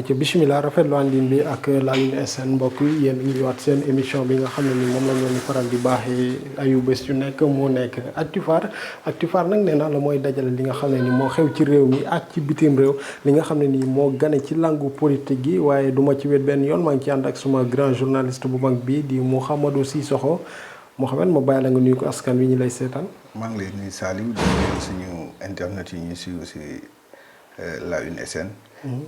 ayca bisimilah rafetlu àndin bi ak Lagune SN mbokk yi yéen ñu ñëwaat seen émission bi nga xam ne ni moom la ñu faral di baaxee ayu bés yu nekk moo nekk Actufar nag nee naa la mooy dajale li nga xam ne ni moo xew ci réew mi ak ci bitim réew li nga xam ne nii moo gane ci langue politique gi waaye duma ci wet benn yoon maa ngi ci ànd ak suma grand journaliste bu mag bi di Mouhamadou Cissokho Mouhamed ma bàyyi la nga nuyu ko askan wi ñu lay seetaan. maa ngi lay nuyu Saliou di nuyu suñu internet yi ñu suivre si Lagune SN.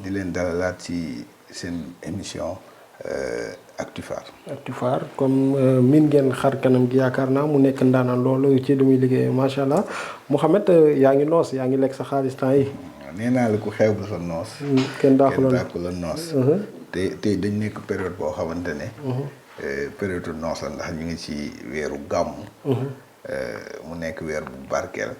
di leen dalalaat ci seen émission Actufar comme min ngeen xar kanam gi yaakaar naa mu nekk ndaanaan loolu ci li muy liggéey macha allah Mouhamed yaa ngi noos yaa ngi lekk sa xaalis temps yi. nee naa la ku xew ba sa noos. kenn daaku la noos. te dañ nekk période boo xamante ne. période noos la ndax ñu ngi ci weeru gàmm. mu nekk weer bu barkeel.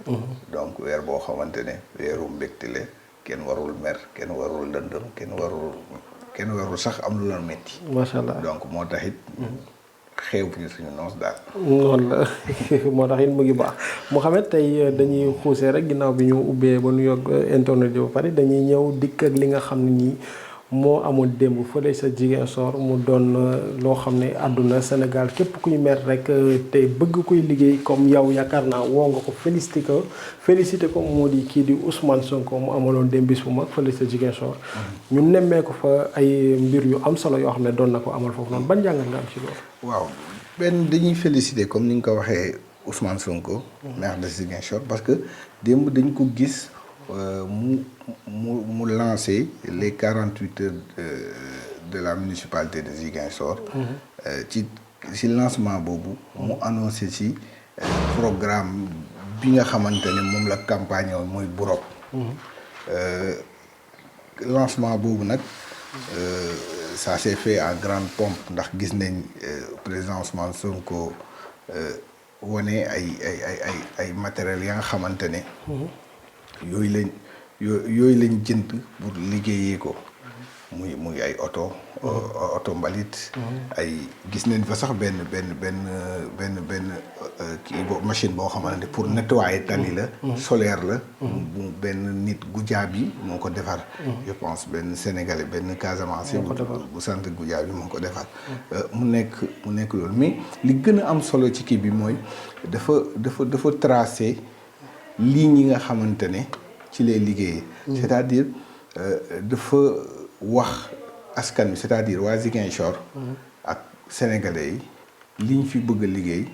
donc weer boo xamante ne weeru mbégte la kenn warul mer kenn warul lëndëm kenn warul sax am lu la metti. macha allah donc moo tax it. xew bi suñu noos daal. noonu la moo tax it mu ngi baax Mouhamed tey dañuy xuusee rek ginnaaw bi ñu ubbee ba nu yokk internet yi ba pare dañuy ñëw dikk ak li nga xam ne nii moo amoon démb fële sa Ziguinchor mu doon loo xam ne àdduna Sénégal képp kuy mer rek te bëgg kuy liggéey comme yow yaakaar naa woo nga ko félicité ko moo di kii di Ousmane Sonko mu amaloon démb bis bu mag fële sa Ziguinchor. ñu nemmee ko fa ay mbir yu am solo yoo xam ne doon na ko amal foofu noonu ban jàngat nga am ci loolu. waaw benn dañuy félicité comme ni nga ko waxee Ousmane Sonko. maire de Ziguinchor parce que démb dañ ko gis. mu lancé les 48 heures de la municipalité de Ziguinchor. ci lancement boobu. mu annoncé ci programme bi nga xamante ne moom la campagne woon mooy Burok. lancement boobu nag ça s'est fait en grande pompe ndax gis nañ président Ousmane Sonko wane ay matériels ya nga xamante ne. yooyu lañ jënd pour liggéeyee ko muy ay oto mbalit ay gis nañ fa sax benn kii machine boo xamante ne pour nettoyer tali la solaire la bu benn nit Goudiaby moo ko defar je pense benn sénégalais benn Casamance bu sant Goudiaby moo ko defar mu nekk loolu mais li gën a am solo ci kii bi mooy dafa tracé ligne yi nga xamante ne ci lay liggéeyee. c'est-à-dire dafa wax askan bi c'est-à-dire waa Ziguinchor. ak sénégalais yi liñ fi bëgg a liggéey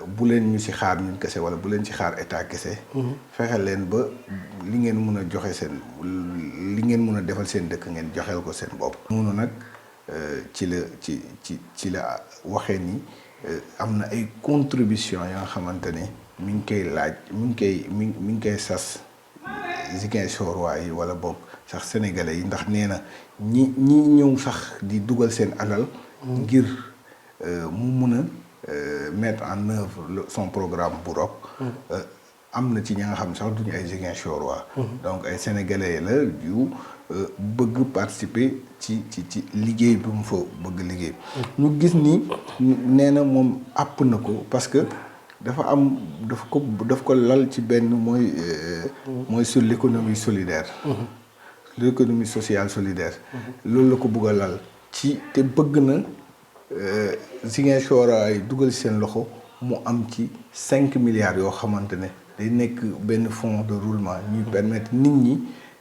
bu leen ñu ci xaar ñun kese wala bu leen ci xaar état kese. fexe leen ba li ngeen mën a joxe li ngeen mën a defal seen dëkk ngeen joxeel ko seen bopp. noonu nag ci la waxee ni am na ay contribution ya nga xamante ne mi ngi koy laaj mi ngi koy sas. Ziguinchor waaye wala boog sax sénégalais yi ndax nee na ñi ñëw sax di dugal seen alal ngir mu mun a mettre en œuvre son programme Burok am na ci ña nga xam sax duñu ay Ziguinchor waa donc ay sénégalais la yu bëgg participer ci liggéey bi mu fa bëgg liggéey ñu gis ni nee na moom àpp na ko parce que daf ko lal ci benn mooy sur l'économie solidaire. L'économie sociale solidaire. loolu la ko bëgg a lal ci te bëgg na Ziguinchor ay dugal seen loxo mu am ci 5 milliards yoo xamante ne day nekk benn fonds de roulement ñuy permettre nit ñi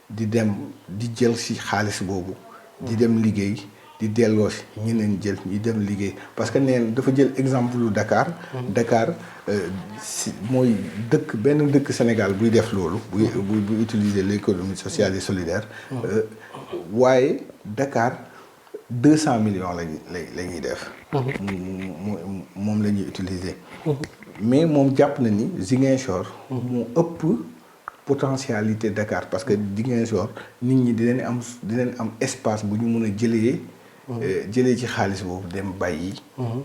di dem di jël ci xaalis boobu. di dem liggéey. di delloo si ñeneen jël ñu dem liggéey parce que neen dafa jël exemple lu Dakar. Dakar mooy benn dëkk Sénégal buy def loolu. buy utiliser l'économie sociale et solidaire. waaye Dakar 200 millions la ñuy def. moom la ñuy utiliser. mais moom jàpp na ni Ziguinchor. moo ëpp potentialité Dakar parce que Ziguinchor nit ñi dinañ am espace bu ñu mën a jëlee ci xaalis boobu dem bàyyi.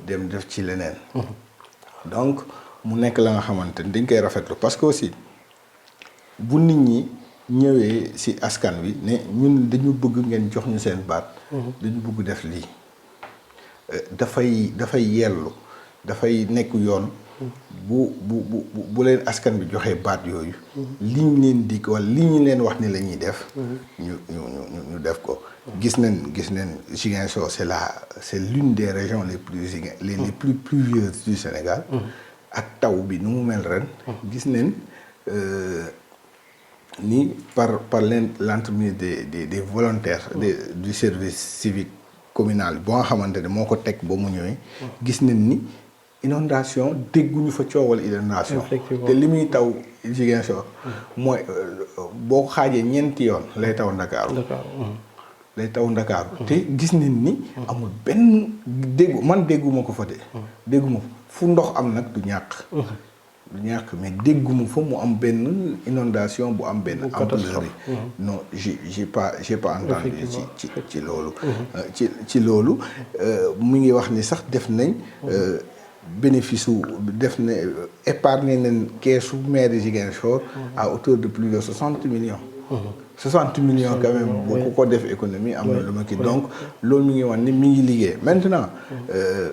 dem def ci leneen. donc mu nekk la nga xamante ni dañ koy rafetlu parce que aussi bu nit ñi ñëwee ci askan wi ne ñun dañu bëgg ngeen jox ñu seen baat. dañu bëgg def lii dafay yellu dafay nekk yoon. bu leen askan bi joxee baat yooyu. li ñu leen di wala li ñu leen wax ni la ñuy def. ñu def ko. gis nañ Ziguinchor c'est l'une des régions les plus pluvieuses du Sénégal. ak taw bi nu mu mel ren. gis nañ ni par l'entremise des volontaires. du service civique communal boo nga xamante ne moo ko teg ba mu ñëwee. gis nañ ni inondation dégguñu fa coowal inondation. te li muy taw Ziguinchor. mooy boo xaajee ñeenti yoon lay taw Ndakaaru. lay taw Ndakaaru. te gis nañ ni. amul benn dégguma ko fa de. dégguma fu ndox am nag du ñàkk. mais dégguma fa mu am benn inondation bu am benn ampleur yi. non j'ai pas entendu ci loolu. ci loolu mu ngi wax ni sax def nañ. bénéfice def na épargné nañ keesu maire Ziguinchor à hauteur de plus de 60 millions. 60 millions quand même boo ko def économie am na lu ma kii donc loolu mi ngi wax ni mi ngi liggéey maintenant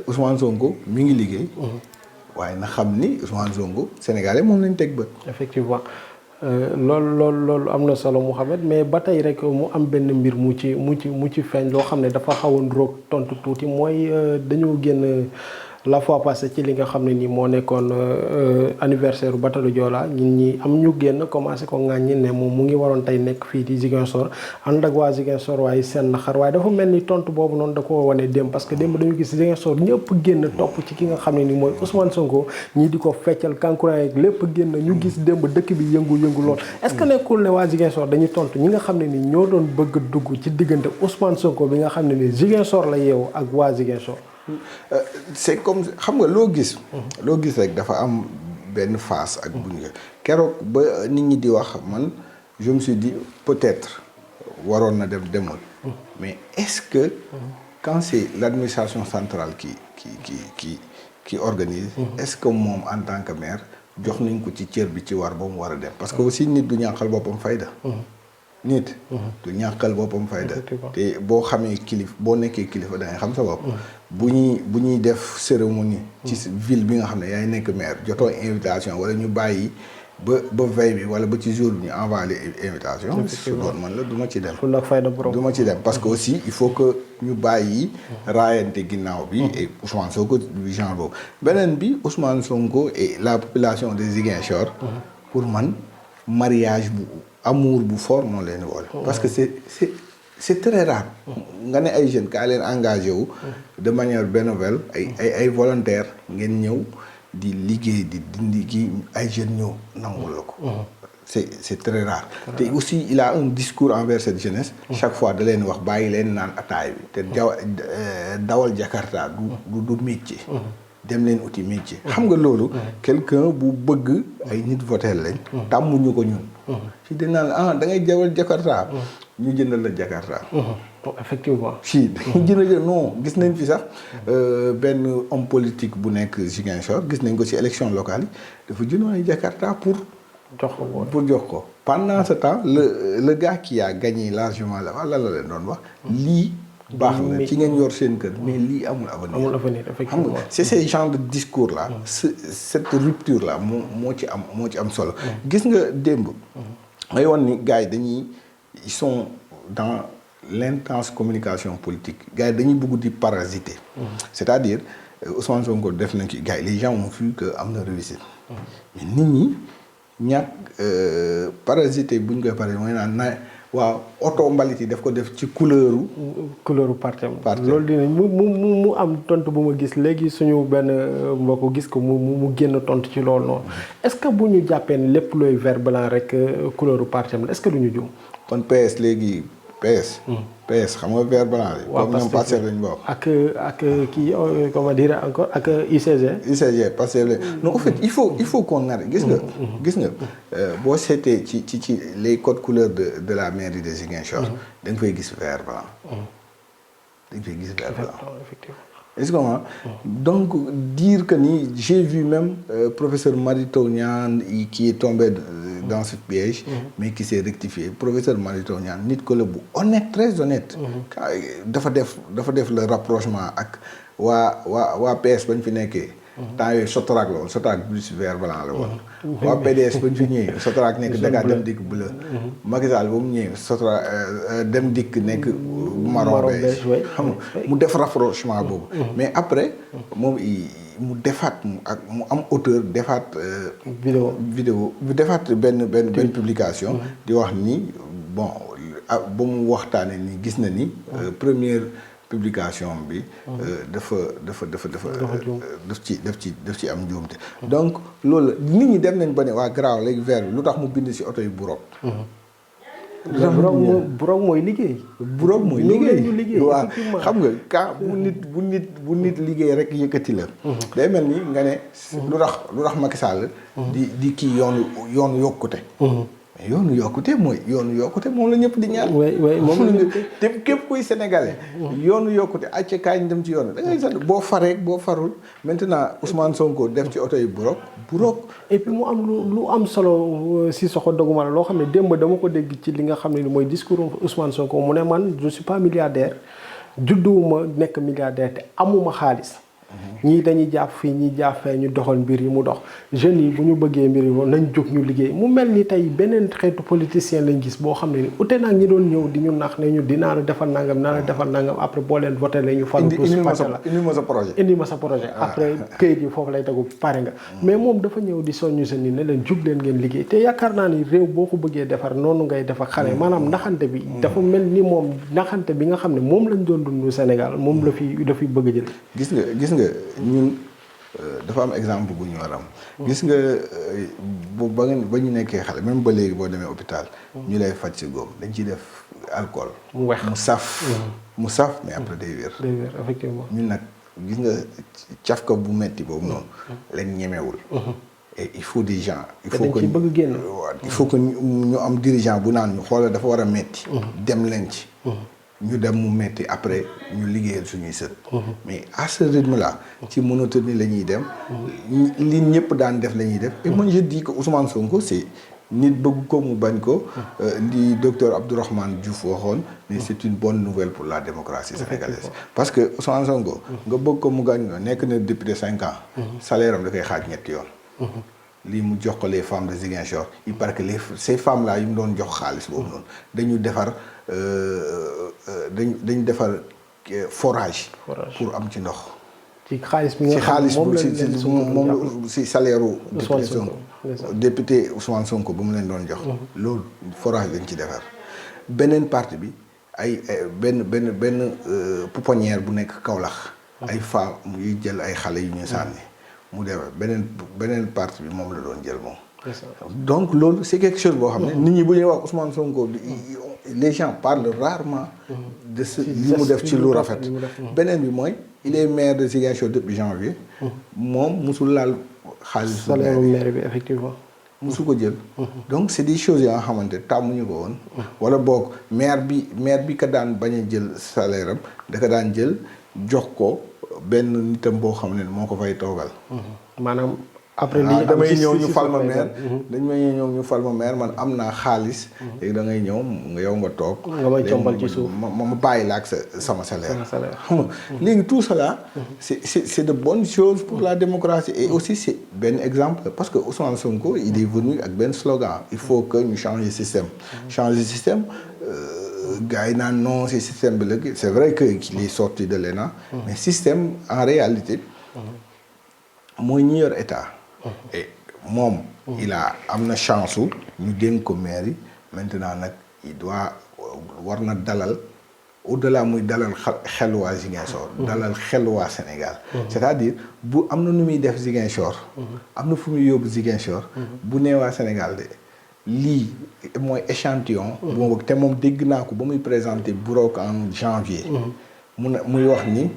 Ousmane Sonko mi ngi liggéey. waaye na xam ni Ousmane Sonko sénégalais moom lañ teg bët. effectivement loolu am na solo Mouhamed mais ba tey rek mu am benn mbir mu ci feeñ loo xam ne dafa xawoon roog tontu tuuti mooy dañoo génn. la fois passée ci li nga xam ne nii moo nekkoon anniversaire bu Batalu Joola ñun ñi am ñu génn commencé ko ŋàññi ne moom mu ngi waroon tey nekk fii di Ziguinchor ànd ak waa Ziguinchor waaye seen naxar waaye dafa mel ni tontu boobu noonu da ko wane démb parce que démb dañu gis Ziguinchor ñëpp génn topp ci ki nga xam ne ni mooy Ousmane Sonko ñii di ko feccal kankurang yeeg lépp génn ñu gis démb dëkk bi yëngu lool. est-ce que nekkul ne waa Ziguinchor dañuy tontu ñi nga xam ne ni ñoo doon bëgg a dugg ci diggante Ousmane Sonko bi nga xam ne ni Ziguinchor la yeewu ak waa Ziguinchor. c'est comme xam nga loo gis rek dafa am benn phase ak bu ñu keroog ba nit ñi di wax man je me suis dit peut-être waroon na demul mais est-ce que quand c'est l'administration centrale qui organise est-ce que moom en tant que maire jox nañ ko ci cër bi ci war ba mu war a dem parce que aussi nit du ñàkkal boppam fayda nit du ñàkkal boppam fayda te boo xamee boo nekkee kilifa da ngay xam sa bopp bu ñuy def cérémonie ci ville bi nga xam ne yaay nekk maire jotoo invitation wala ñu bàyyi ba veille bi wala ba ci jour bi ñu envoyé invitation su doon man la du ma ci dem du ma ci dem parce que aussi il faut que ñu bàyyi raayante ginnaaw bi et Ousmane Sonko du genre boobu beneen bi Ousmane Sonko et la population de Ziguinchor pour man mariage bu amour bu fort moo leen boole parce que c'est très rare nga ne ay jeunes kaa leen engagé wu de manière bénévole ay volontaires ngeen ñëw di liggéey di dindi kii ay jeunes ñëw nangul la ko c'est très rare te aussi il a un discours envers cette jeunesse chaque fois da leen wax bàyyi leen naan ataay bi te dawal Jakarta du métier dem leen uti métier xam nga loolu quelqu'un bu bëgg ay nit voter lañ tàmmuñu ko ñun si dañ naan da ngay jawal Jakarta ñu jëndal la Jakarta effectivement si dañuy jëndal non gis nañ fi sax benn homme politique bu nekk Ziguinchor gis nañ ko ci élection locale yi dafa jëndoon ay Jakarta pour jox ko pendant ce temps le gars qui a gagné largement la leen doon wax lii baax na ci ngeen yor seen kër mais lii amul avenir effectivement xam nga c'est ce genre de discours là cette rupture là moo ci am solo gis nga démb may woon ni gars yi ils sont dans l'intense communication politique gars yi dañuy bëgg di parasiter c'est-à-dire Ousmane Sonko def nañ ci gars yi les gens ont vu que am na réussite mais nit ñi ñàkk parasiter buñ koy parasiter mooy naan waaw oto mbalit yi daf ko def ci couleuru partem loolu dinañ mu am tontu bu ma gis léegi suñu benn mbokk gis ko mu génn tontu ci loolu noonu est-ce que bu ñu jàppee ne lépp looy vert blanc rek couleuru partem la est-ce que du ñu jum kon PS léegi PS xam nga vert blanc yi comme ñoom Pastef lañ bokk ak kii comment dire encore ak UCG Pastef lañ non en fait il faut qu'on arrête gis nga boo seetee ci les codes couleurs de la mairie de Ziguinchor da nga fay gis vert blanc effectivement est-ce que donc dire que ni j'ai vu même professeur Mary Teuw Niane qui est tombé dans ce piège mais qui s'est rectifié professeur Mary Teuw Niane nit ko la bu honnête très honnête dafa def le rapprochement ak waa PS bañ fi nekkee temps yooyu Sotrac la woon Sotrac bus vert blanc la woon. waa PDS ba ñu fi ñëwee Sotrac nekk Dakar dem dikk bleu. Macky Sall ba mu ñëwee Sotrac dem dikk nekk marron beige xam nga mu def rapprochement boobu. mais après moom mu defaat mu am auteur defaat. vidéo bu defaat benn publication. di wax ni bon ba mu waxtaanee ni gis na ni. première publication bi. dafa ci am njuumte. donc loolu nit ñi dem nañ ba ne waa garaaw léegi vert bi lu tax mu bind ci oto yi burok. burok mooy liggéey. burok mooy liggéey waaw xam nga ka bu nit liggéey rek yëkkati la. day mel ni nga ne. lu tax Macky Sall di kii yoonu yokkute. yoonu yokkute moom la ñëpp di ñaan. moom la te képp kuy sénégalais. yoonu yokkute acca kaay ñu dem ci yoonu da ngay sant boo faree boo farul maintenant Ousmane Sonko def ci oto yi burok. et puis mu am lu am solo si soxo doguma la loo xam ne démb dama ko dégg ci li nga xam ne mooy discours Ousmane Sonko mu ne man je suis pas milliardaire judduwuma nekk milliardaire te amuma xaalis. ñii dañuy jàpp fii ñii jàpp fee ñu doxal mbir yi mu dox jeunes yi bu ñu bëggee mbir yi nañ jóg ñu liggéey mu mel ni tey beneen xeetu politicien lañ gis boo xam ne ni ute naag ñi doon ñëw di ñu nax ne ñu dinaa la defal nangam après boo leen voté la ñu falu tous passé la indi ma sa projet après këyit yi foofu lay tegu pare nga mais moom dafa ñëw di soññu jeunes yi ne leen jug leen ngeen liggéey te yaakaar naa ni réew boo ko bëggee defar noonu ngay defar xale maanaam naxante bi dafa mel ni moom naxante bi nga xam ne moom lañ doon dund Sénégal moom la fi bëgg a jël gis nga ñun dafa am exemple bu ñu war am gis nga ba ñu nekkee xale même ba léegi boo demee hôpital ñu lay faj si góom dañ ciy def alcool mu saf mais après day wér effectivement ñun nag gis nga cafka bu metti boobu noonu lañ ñemewul et il faut des gens il faut que ñu am dirigeant bu naan ñu xoolal dafa war a metti dem leen ci ñu dem mu metti après ñu liggéeyal suñuy sët mais à ce rythme là ci monotonie la ñuy dem li ñëpp daan def la ñuy def et moi je dis que Ousmane Sonko c'est nit bëgg ko mu bañ ko li docteur Abdourahmane Diouf waxoon mais c'est une bonne nouvelle pour la démocratie sénégalaise parce que Ousmane Sonko nga bëgg ko mu gañ nekk na député 5 ans salaire am da koy xaaj ñetti yoon lii mu jox ko les femmes de Ziguinchor il paraît que ces femmes là yu mu doon jox xaalis boobu noonu dañu defar dañu defar forage pour am ci ndox ci xaalis bi nga xam moom si salaire u député Ousmane Sonko ba mu leen doon jox loolu forage lañ ci defar beneen partie bi ay benn pouponnière bu nekk Kaolack ay femmes yuy jël ay xale yu ñu sànni mu defar beneen partie bi moom la doon jël moom donc loolu c'est quelque chose boo xam ne nit ñi bu ñuy wax Ousmane Sonko les gens parlent rarement de ce li mu def ci lu rafet beneen bi mooy il est maire de Ziguinchor depuis janvier moom musul laal xaalis salaire maire bi effectivement musu ko jël donc c'est des choses yoo xamante tàmmuñu ko woon wala boog maire bi ka daan bañ a jël salaire am da ka daan jël jox ko benn nitam boo xam ne moo ko fay toogal maanaam après lii damay ñëw ñu fal ma maire dañ may ñëw ñu fal ma maire man am naa xaalis léegi da ngay ñëw yow nga toog nga may combal ci suuf ma bàyyi la ak sama salaire xam nga léegi tout cela c'est de bonnes choses pour la démocratie et aussi c'est benn exemple parce que Ousmane Sonko il est venu ak benn slogan il faut que ñu changer système gars yi naan non c'est système bi la c'est vrai que qu'il est sorti de l'ENA mais système en réalité mooy ñi yor état et moom il a am na chance u ñu dénk ko maire yi maintenant nag il doit war na dalal au-delà muy dalal xel waa Ziguinchor dalal xel waa Sénégal c'est-à-dire bu am na nu muy def Ziguinchor am na fu muy yóbbu Ziguinchor bu nee waa Sénégal de lii mooy échantillon bu te moom dégg naa ko ba muy présenter Burok en janvier muy wax ni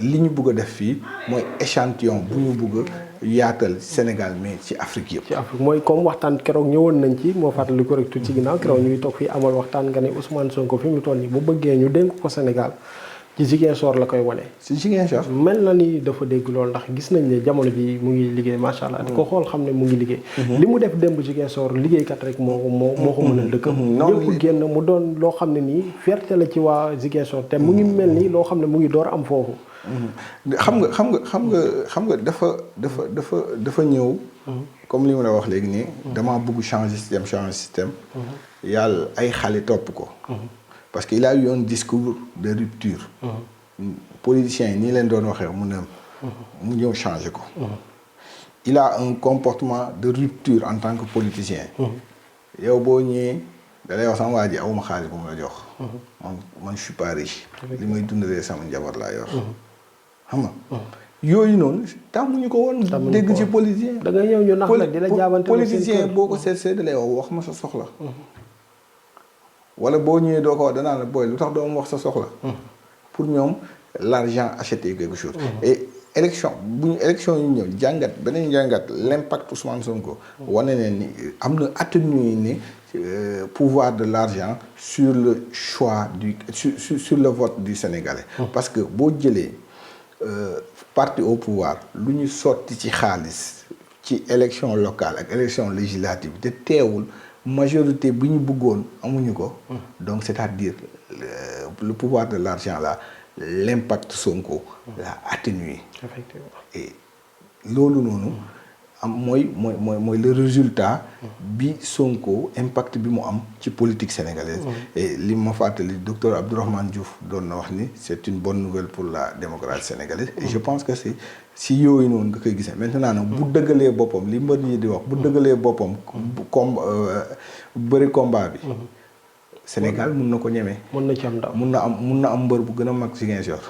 li ñu bëgg a def fii mooy échantillon bu ñu bëgg a yaatal Sénégal mais ci Afrique yëpp. ci Afrique mooy comme waxtaan keroog ñëwoon nañ ci moo fàttali ko rek tuuti ci ginnaaw keroog ñu ngi toog fii amal waxtaan nga ne Ousmane Sonko fi mu toll nii bu bëggee ñu dénk ko Sénégal ci Ziguinchor la koy wane. ci Ziguinchor mel na ni dafa dégg loolu ndax gis nañ ne jamono ji mu ngi liggéey macha allah. di ko xool xam ne mu ngi liggéey. li mu def démb Ziguinchor liggéeykat rek moo ko mën a dëkkam. ñëpp génn mu doon loo xam ne nii fierté la ci waa Ziguinchor te mu ngi mel ni loo xam ne mu ngi door am foofu. xam nga dafa ñëw. comme li ma la wax léegi nii. damaa bëgg changer système. yàlla ay xale topp ko. parce que il a eu un discours de rupture. politiciens yi nii leen doon waxee mu ñëw changer ko. il a un comportement de rupture en tant que politicien. yow boo ñëwee da lay wax sama waa ji awuma xaalis bu mu la jox. man je suis pas riche. li may dundalee sama njaboot laa yor. xam nga yooyu noonu tàmmuñu ko woon. dégg ci politicien. da ngay ñëw ñu nax la di la jaabante politicien boo ko seet da lay wax ma sa soxla. wala boo ñëwee doo ko wax danaa la booy lu tax doo ma wax sa soxla. pour ñoom l'argent achète quelque chose. et élection bu ñu élection yu ñëw beneen jàngat l'impact Ousmane Sonko. wane ne ni am na atténué ni pouvoir de l'argent sur le choix sur le vote du Sénégalais. parce que boo jëlee parti au pouvoir lu ñu sotti ci xaalis ci élection locale ak élection législative te teewul majorité bi ñu bëggoon amuñu ko. donc c'est-à-dire le pouvoir de l'argent là. L'impact Sonko l'a atténué. Effectivement. Et loolu noonu am mooy le résultat bi Sonko impact bi mu am ci politique sénégalaise. et li ma fàttali docteur Abdourahmane Diouf doon na wax ni c'est une bonne nouvelle pour la démocratie sénégalaise. et je pense que c'est si yooyu noonu nga koy gisee maintenant nag bu dëggalee boppam li mbër yi di wax bu dëggalee boppam bëri combat bi. Sénégal mun na ko ñeme. mun na ci am ndam mun na am mbër bu gën a mag Ziguinchor.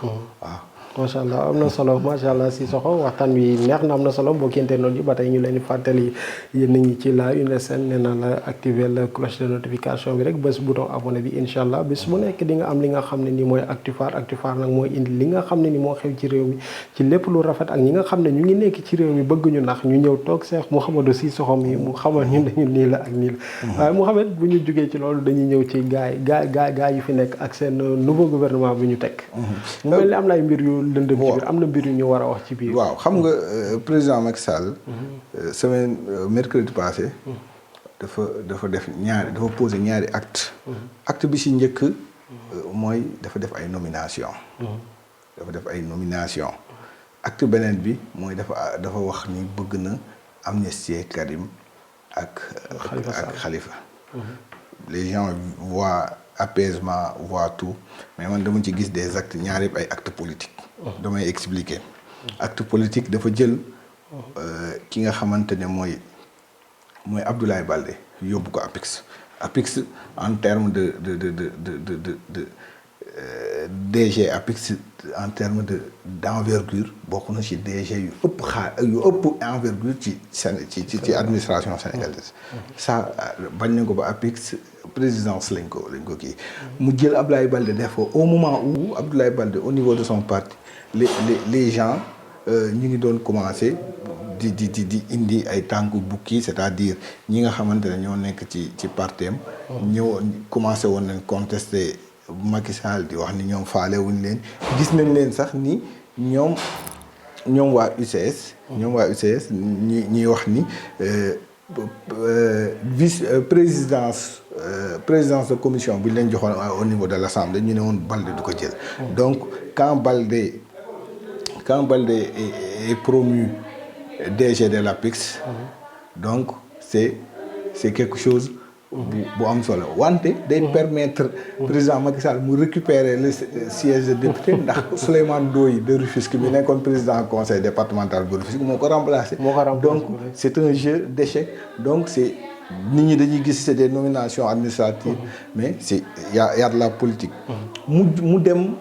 waaw. macha allah am na solo macha allah Cissokho waxtaan wi neex na am na solo mbokki internautes yi ba tey ñu leen di fàttali yéen a ngi ci la une scène nee na la activer la cloche de notification bi rek bés bouton abonné bi incha allah bés bu nekk di nga am li nga xam ne ni mooy Actufar nag mooy indi li nga xam ne ni moo xew ci réew mi ci lépp lu rafet ak ñi nga xam ne ñu ngi nekk ci réew mi bëgg ñu nax ñu ñëw toog Cheikh Mouhamadou Cissokho mi mu xamal ñu dañu nii la ak nii la. waaye Mouhamed bu ñu jugee ci loolu dañuy ñëw ci gaay yi fi nekk ak seen nouveau gouvernement bi ñu teg. mu mel ni am na ay mbir yu lëndëm ci biir am na mbir yu ñu war a wax ci biir. waaw xam nga président Macky Sall. semaine mercredi passé. dafa posé ñaari acte. acte bi ci njëkk. mooy dafa def ay nomination acte beneen bi mooy dafa wax ni bëgg na amnistier Karim ak Khalifa. Les gens voient apaisement voient tout mais man dama ci gis des actes ñaar yëpp ay actes politiques. damay expliquer. acte politique dafa jël ki nga xamante ne mooy Abdoulaye Baldé yóbbu ko APIX en termes de DG APIX en termes d'envergure bokk na ci DG yu ëpp envergure ci administration sénégalaise. ça bañ na ko ba APIX présidence lañ ko kii. mu jël Abdoulaye Baldé def ko au moment où Abdoulaye Baldé au niveau de son parti les gens ñu ngi doon commencer di indi ay tànku bukki c'est-à-dire ñi nga xamante ne ñoo nekk ci partem ñëw commencé woon nañ contester Macky Sall di wax ni ñoom faale wuñ leen gis nañ leen sax ni ñoom waa UCS. ñuy wax ni présidence de commission bu ñu leen joxoon au niveau de l'Assemblée ñu ne woon Baldé du ko jël. donc quand Baldé est promu DG de l'APIX. donc c'est quelque chose. bu am solo wante day permettre président Macky Sall mu récupérer le siège de député ndax Souleymane Ndoye de Rufisque bi nekkoon président conseil départemental bu Rufisque moo ko remplacé. donc c'est un jeu d'échec donc c'est nit ñi dañuy gis c'est des nominations administratives mais c'est y a de la politique. mu dem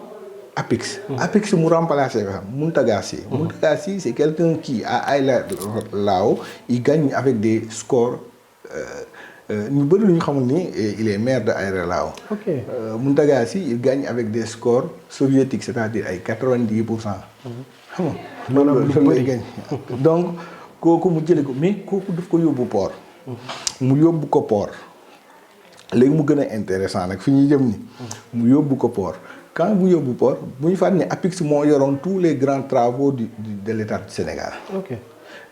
APIX mu remplacé ko xam Mountaga Sy c'est quelqu'un qui à Aïla Lao il gagne avec des scores. ñu bëri lu ñu xamul ni il est maire de Aïra Lao. Mountaga Sy il gagne avec des scores soviétiques c'est-à-dire ay 90%. xam nga loolu lay gagne donc kooku mu jëlee ko mais kooku daf ko yóbbu port. mu yóbbu ko port léegi mu gën a intéressant nag fi ñuy jëm ni mu yóbbu ko port quand mu yóbbu port bu ñu fàttali ne APIX moo yoroon tous les grands travaux de l'État du Sénégal.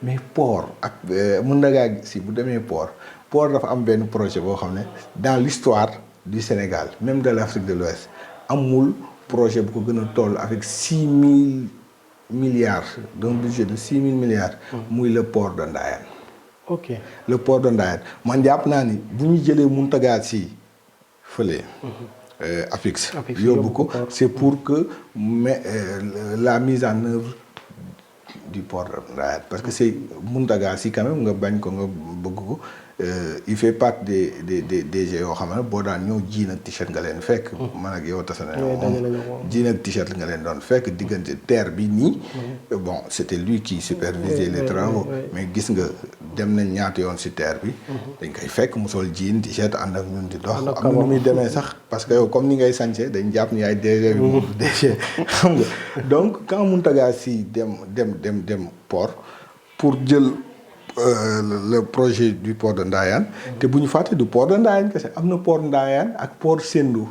mais port ak Mountaga Sy bu demee port dafa am benn projet boo xam ne dans l'histoire du Sénégal même de l'Afrique de l'Ouest amul projet bu ko gën a toll avec 6000 milliards d'un budget de 6 000 milliards. muy le port de Ndayane. ok le port de Ndayane man jàpp naa ni bu ñu jëlee Mountaga Sy fële. APIX yóbbu ko c'est pour que la mise en œuvre du port de Ndayane parce que c'est Mountaga Sy quand même nga bañ ko nga bëgg ko il fait partie des DG yoo xam ne boo daan ñëw jiin ak t-shirt nga leen fekk. man ak yow tase nañu jiin ak t-shirt nga leen doon fekk diggante terre bi nii. bon c'était lui qui supervisait les travaux. mais gis nga dem nañ ñaata yoon ci terre bi. dañ koy fekk mu sol jiin t-shirt ànd ak ñun di dox. am na nu muy demee sax parce que yow comme ni ngay sañse dañ jàpp ni ay DG bi moom DG xam nga donc quand Mountaga Sy dem port pour jël. Le projet du port de Ndayane te bu ñu fàtte du port de Ndayane kese am na port Ndayane ak port Sendou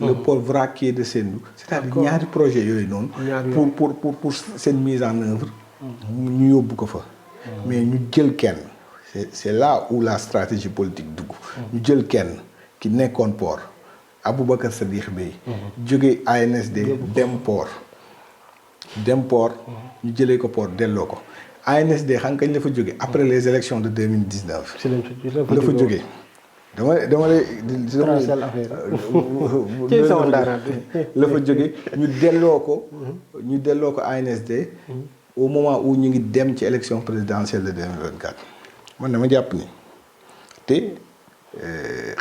le port vraquier de Sendou c'est-à-dire ñaari projet yooyu noonu pour seen mise en œuvre ñu yóbbu ko fa mais ñu jël kenn c'est là où la stratégie politique dugg ñu jël kenn ki nekkoon port Aboubacar Sadikh Bèye jóge ANSD dem port ñu jëlee ko port delloo ko ANSD xam kañ la fa jóge après les élections de 2019. ci la fa jóge dama lay. la fa jóge ñu delloo ko ANSD. au moment où ñu ngi dem ci élection présidentielle de 2024. man dama jàpp ni te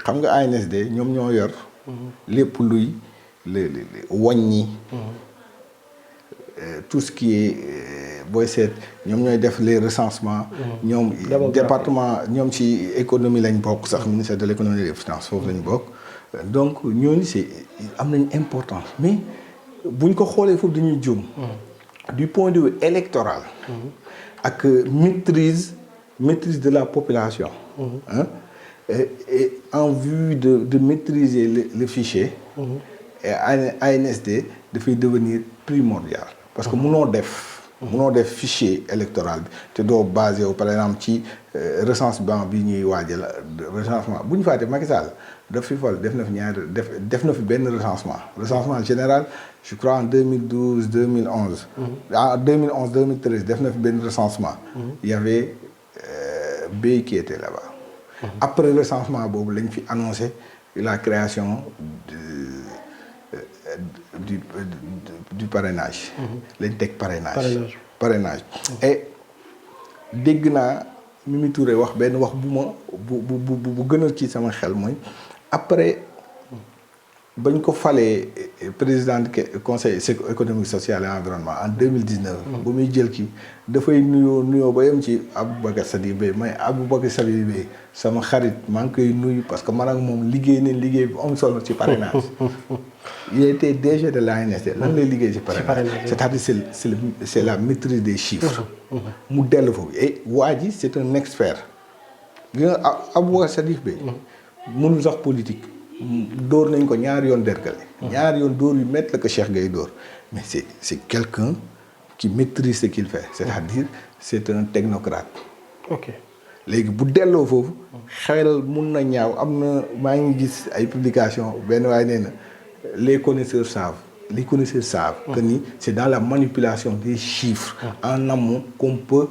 xam nga ANSD ñoom ñoo yor. lépp luy wàññi. tout ce qui est booy seet ñoom ñooy def les recensements. ñoom département ñoom ci économie lañ bokk sax ministère de l'économie et des finances foofu lañ bokk. donc ñooñu c'est am nañ importance mais buñ ko xoolee foofu dañuy juum. du point de vue électoral. ak maîtrise de la population. Et en vue de maîtriser le fichier. ANSD dafay devenir primordial. parce que munoo def fichier électoral bi te doo basé wu par exemple ci recensement bi ñuy waajal recensement bu ñu fàtte Macky Sall daf fi fal def na fi benn recensement général je crois en 2012 2011. en 2011 2013 def na fi benn recensement. il y avait Bèye qui était là-bas. après recensement boobu lañ fi annoncé la création du parrainage. lañ teg parrainage. et dégg naa Mimi Touré wax benn wax bu gënal ci sama xel mooy après bañ ko falee président du conseil économique social et environnement en 2019. ba muy jël kii dafay nuyoo ba yem ci Aboubacar Sadikh Bèye mais Aboubacar Sadikh Bèye sama xarit maa ngi koy nuyu parce que man ak moom liggéey bu am solo ci parrainage. il était DG de l'ANSD lan lay liggéey ci parrainage c'est-à-dire c'est la maîtrise des chiffres. mu dellu foofu et waa ji c'est un expert. gi nga Aboubacar Sadikh Bèye mënul sax politique. dóor nañ ko ñaari yoon dergale. ñaari yoon dóor yu métti la ko Cheikh Gueye dóor mais c'est quelqu'un qui maîtrise ce qu'il fait c'est-à-dire c'est un technocrate. ok léegi bu delloo foofu. xel mun na ñaaw am na maa ngi gis ay publications benn waaye nee na les connaisseurs savent. que ni c'est dans la manipulation des chiffres. en amont qu'on peut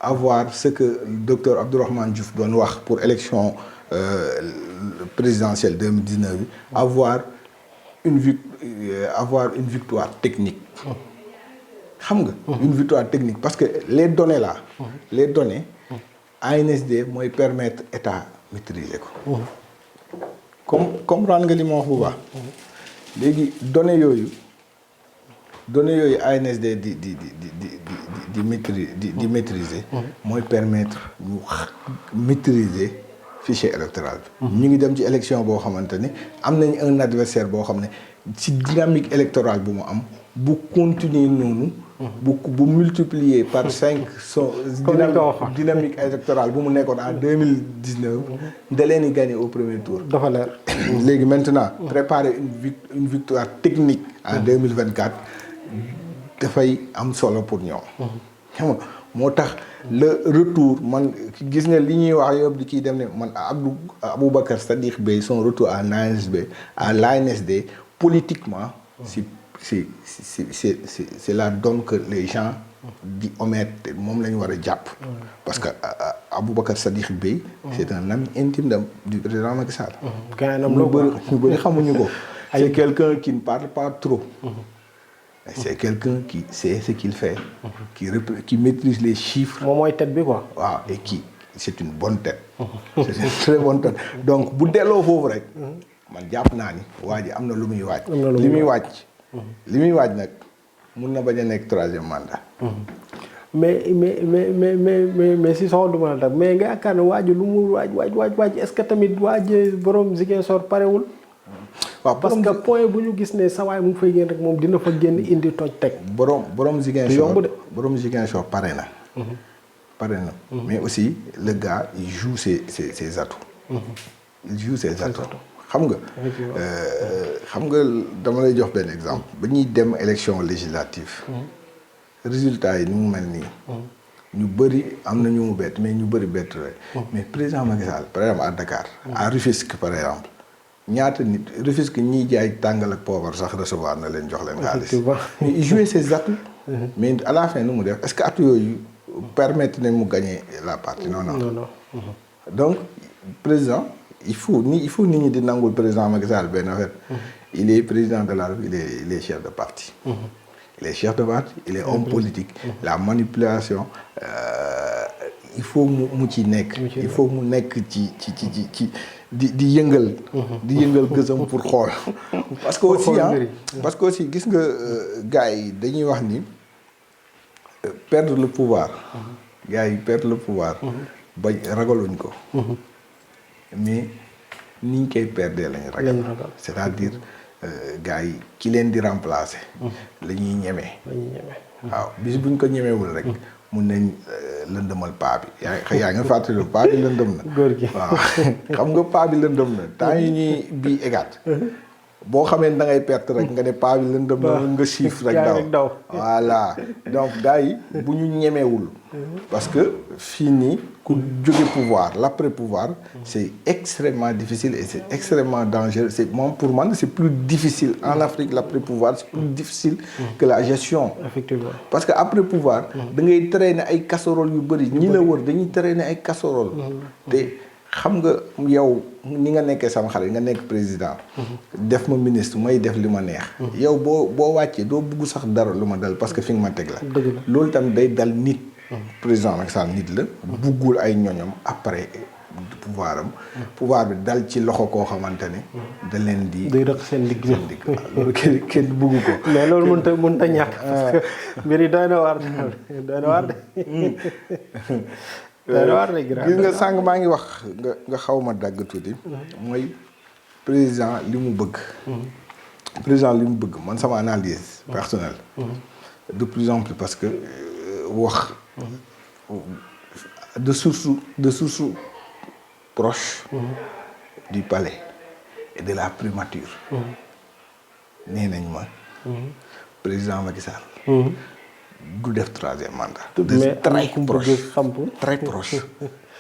avoir ce que le docteur Abdourahmane Diouf doon wax pour élection. Présidentielle 2019 bi avoir une victoire technique xam nga une victoire technique parce que les données là ANSD mooy permettre état maîtriser ko comprendre nga li ma wax bu baax léegi données yooyu ANSD di maîtriser mooy permettre ñu maîtriser fichier électoral bi. ñu ngi dem ci élection boo xamante ne am nañ un adversaire boo xam ne ci dynamique électorale bu mu am bu continuer noonu. bu multiplier par 5 son dynamique électorale bu mu nekkoon en 2019. da leen di gagner au premier tour. dafa leer. léegi maintenant. préparer une victoire technique. en 2024 dafay am solo pour ñoom. xam nga moo tax le retour man gis nga li ñuy wax yëpp di ciy dem ne man Aboubacar Sadikh Bèye son retour à l'ANSD politiquement c'est la donne que les gens di omettre moom la ñu war a jàpp. parce que Aboubacar Sadikh Bèye c'est un ami intime du président Macky Sall. ñu bëri xamuñu ko. c'est quelqu'un qui ne parle pas trop. c'est quelqu'un qui sait ce qu'il fait. qui maîtrise les chiffres. moom mooy tête bi quoi. waaw et qui c'est une bonne tête. c'est une très bonne tête donc bu delloo foofu rek. man jàpp naa ni waa ji am na lu muy waaj. li muy waaj nag mun na bañ a nekk 3e mandat. mais si soxla du ma la tam mais nga yaakaar ne waaj lu mu waaj est-ce que tamit waaj borom Ziguinchor parewul. waaw parce que point bu ñu gis ne sawaay mu ngi fay génn rek moom dina fa génn indi toj teg. borom Ziguinchor yomb de. borom Ziguinchor pare na. mais aussi le gars il joue ses atouts. il joue ses atouts. xam nga dama lay jox benn exemple ba ñuy dem élection législative. résultat yi ni mu mel nii. ñu bëri am na ñu mu bett mais ñu bëri bett rek. mais président Macky Sall par exemple à Dakar. à Rufisque par exemple. ñaata nit Rufisque ñiy jaay tàngal ak poobar sax recevoir na leen jox leen xaalis. mais il jouait ses atouts. mais à la fin nu mu def est-ce que atouts yooyu permettre nañ mu gagner la partie non. donc président il faut nit ñi di nangul président Macky Sall benn affaire. il est président de la République il est chef de parti. il est chef de parti il est homme politique. la manipulation il faut mu ci nekk. il faut mu nekk ci di yëngal. di yëngal gësam pour xool. parce que aussi gis nga gars yi dañuy wax ni perdre le pouvoir. gars yi perdre le pouvoir. ba ragaluñ ko. mais ni ñu koy perdre lañu ragal. c'est-à-dire gars yi ki leen di remplacer. la ñuy ñeme. waaw bis buñ ko ñemewul rek. mun nañ lëndëmal paa bi yaa nga fàttali paa bi lëndëm na. góor gi waaw xam nga paa bi lëndëm na temps yi ñuy bii égaat. boo xamee da ngay perte rek nga ne paa bi lëndëm na nga siif rek daw. voilà donc gars yi bu ñu ñemewul. parce que fii nii ku jóge pouvoir l'après-pouvoir c'est extrêmement difficile et c'est extrêmement dangereux pour moi c'est plus difficile en Afrique l'après-pouvoir c'est plus difficile que la gestion. Effectivement. parce que après-pouvoir da ngay traîner ay casseroles yu bëri ñi la wër dañuy traîner ay casseroles. te xam nga yow ni nga nekkee sama xarit nga nekk président. def ma ministre may def li ma neex. yow boo wàccee doo bugg sax dara lu ma dal parce que fi nga ma teg la. loolu tamit day dal nit. président Macky Sall nit la. buggul ay ñoñom après pouvoir bi dal ci loxo koo xamante ne. da leen di. day rëq seen digg. loolu kenn buggu ko. mais loolu mënut a ñàkk. parce que mbir yi doy na waar de. gis nga sànq maa ngi wax nga xaw ma dagg tuuti. mooy président li mu bëgg. président li mu bëgg man sama analyse personnelle. de plus en plus parce que wax. de source proche. du palais et de la primature. nee nañ ma. président Macky Sall. du def 3e mandat. très proche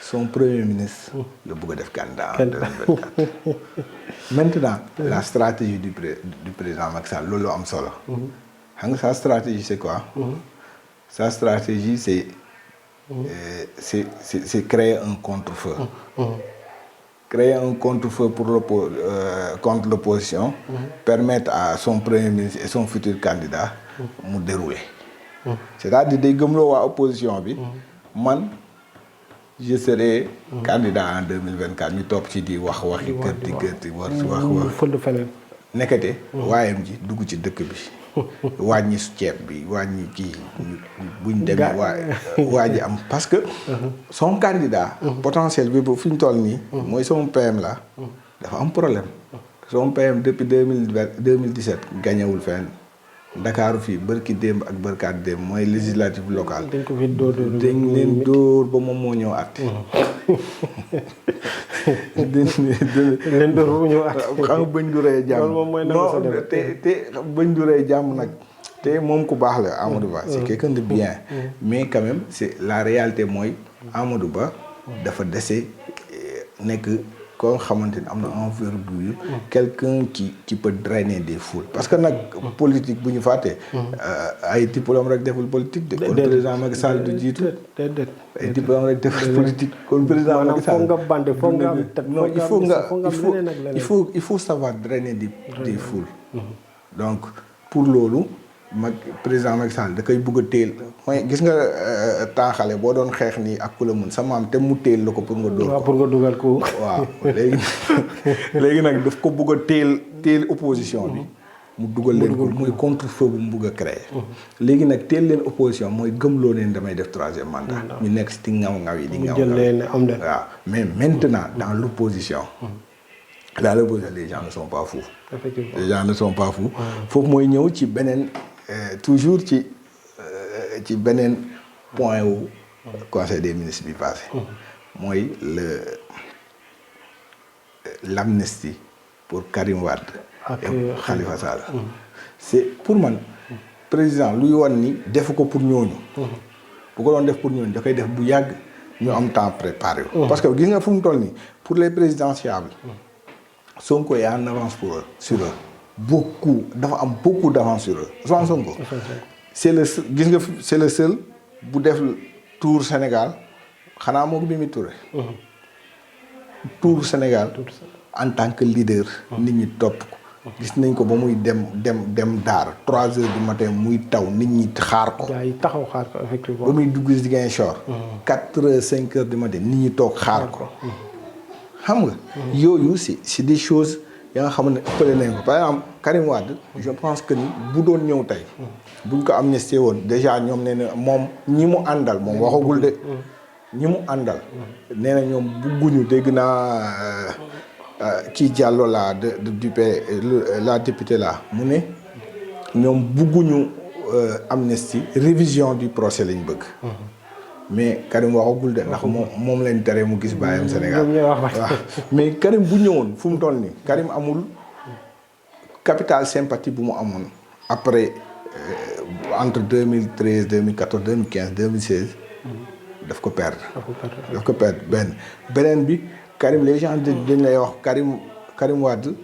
son premier ministre. la bëgg a def candidat en 2024. maintenant la stratégie du président Macky Sall loolu am solo. xam nga sa stratégie c'est quoi. sa stratégie c'est créer un contre-feu. Créer un contre-feu contre l'opposition. Permettre à son premier ministre et son futur candidat mu dérouler. c'est-à-dire day gëmloo waa opposition bi. man je serai candidat en 2024 ñu topp ci di wax kërti wax fël feneen. nekkate waayam ji dugg ci dëkk bi. wàññi ceeb bi wàññi kii buñ demee waa ji am parce que son candidat potentiel bi bu fi ñu toll nii mooy son PM la dafa am problème son PM depuis 2017 gañewul fenn Ndakaaru fii bërki démb ak bërkaat démb mooy législative locale dañ leen dóor ba moom moo ñëw àtte leen dóor ba mu ñëw àtte xam nga bëñ du rey jàmm non te bëñ du rey jàmm nag te moom ku baax la Amadou Ba c'est quelqu'un de bien mais quand même c'est la réalité mooy Amadou Ba dafa dese nekk koo xamante ni am na envergure quelqu'un qui peut drainer des foules parce que nag politique bu ñu fàttee ay diplôme rek deful politique de kon président Macky Sall du jiitu ay diplôme rek deful politique kon président Macky Sall foog nga bande foog nga am non il faut savoir drainer des foules donc pour loolu président Macky Sall da koy bëgg a téel mooy gis nga temps xale boo doon xeex nii ak ku la mun sa maam te mu téel la ko pour nga dóor ko pour nga dugal ko waaw léegi nag daf ko bëgg a téel opposition bi mu dugal leen ko mooy contre-feu bu mu bëgg a créer léegi nag téel leen opposition mooy gëmloo leen damay def 3e mandat ñu nekk si di ngaw yi di ngaw waaw mais maintenant dans l'opposition les gens ne sont pas fous les gens ne sont pas fous foofu mooy ñëw ci beneen toujours ci beneen point wu conseil des ministres bi passé mooy l'amnistie pour Karim Wade et Khalifa Sall c'est pour man président luy wan ni defu ko pour ñooñu bu ko doon def pour ñooñu da koy def bu yàgg ñu am temps préparé parce que gis nga fu mu toll nii pour les présidentiables Sonko est en avance sur eux dafa am beaucoup d'avance sur eux Ousmane Sonko c'est le seul bu def tour Sénégal xanaa moo ko Mimi Touré tour Sénégal en tant que leader nit ñi topp ko gis nañ ko ba muy dem daar 3 heures du matin muy taw nit ñi xaar ko taxaw xaar ko effectivement ba muy dugg Ziguinchor 4 heures 5 heures du matin nit ñi toog xaar ko xam nga yooyu c'est des choses ya nga xam ne ëppale nañ ko par exemple Karim Wade je pense que ni bu doon ñëw tey buñ ko amnistie woon déjà ñoom nee na moom ñi mu àndal moom waxagul de ñi mu àndal nee na ñoom bugguñu dégg naa kii Diallo la du la députée là mu ne ñoom bugguñu amnistie révision du procès lañ bëgg mais Karim waxagul de ndax moom lañ tere mu gis baayam Sénégal waaw mais Karim bu ñëwoon fu mu toll nii Karim amul capital sympathie bu mu amoon après entre 2013 2014 2015 2016 daf ko perdre beneen bi Karim les gens dañ lay wax Karim Wade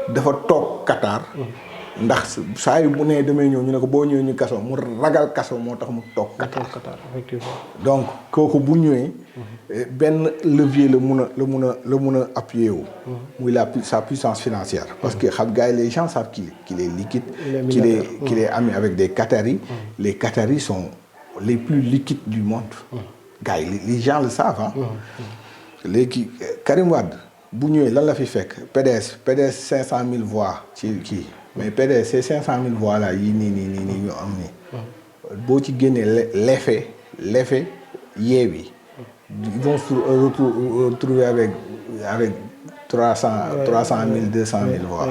dafa toog Qatar ndax saa yu bu nee damay ñëw ñu ne ko boo ñëwee ñu kaso mu ragal kaso moo tax mu toog Qatar effectivement donc kooku bu ñëwee benn levier la mun a appuyer wu muy sa puissance financière parce que xam gars yi les gens savent qu'il est liquide qu'il est ami avec des Qataris les Qataris sont les plus liquides du monde gars yi les gens le savent léegi Karim Wade bu ñëwee lan la fi fekk PDS 500 000 voix ci kii mais PDS ces 500 000 voix là yii nii ñu am nii boo ci génnee l'effet Yewwi ils vont se retrouver avec 300 000 200 000 voix